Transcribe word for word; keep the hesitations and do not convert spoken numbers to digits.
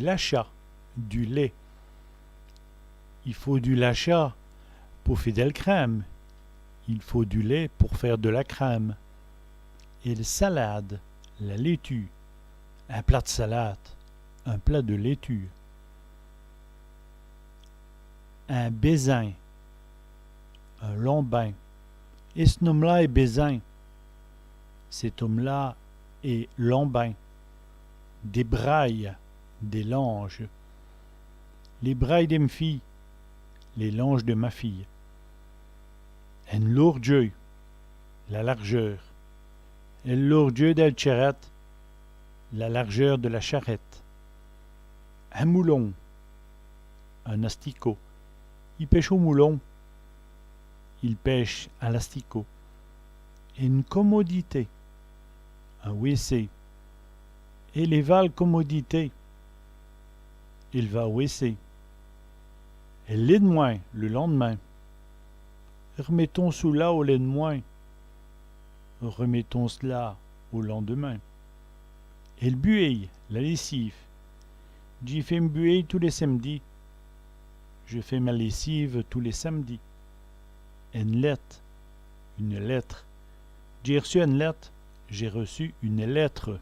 Lachas, du lait. I faut du lachas pou fé dèl crème. Il faut du lait pour faire de la crème. Èl salade, la laitue. In plat d' salade, un plat de laitue. In bèzin, un lambin. Ès' n-ome-là èst bèzin. Cet homme-là est lambin. Dès brayes, des langes. Lès brayes dè m' fîye, les langes de ma fille. Ène lôrdjeû, la largeur. Èl lôrdjeû dèl tchèrète, la largeur de la charrette. In moulon, un asticot. I pèche au moulon. Il pêche à l'asticot. Ène comodité, un W C. Èle va al comodité. Il va au W C. Èl lèdemwin, le lendemain. R'mètons çoula au lèdemwin. Remettons cela au lendemain. Èl buwéye, la lessive. Dji fé m' buwéye tous lès sèm'dis. Je fais ma lessive tous les samedis. Ène lète, une lettre. Dj'é r'çû ène lète, j'ai reçu une lettre.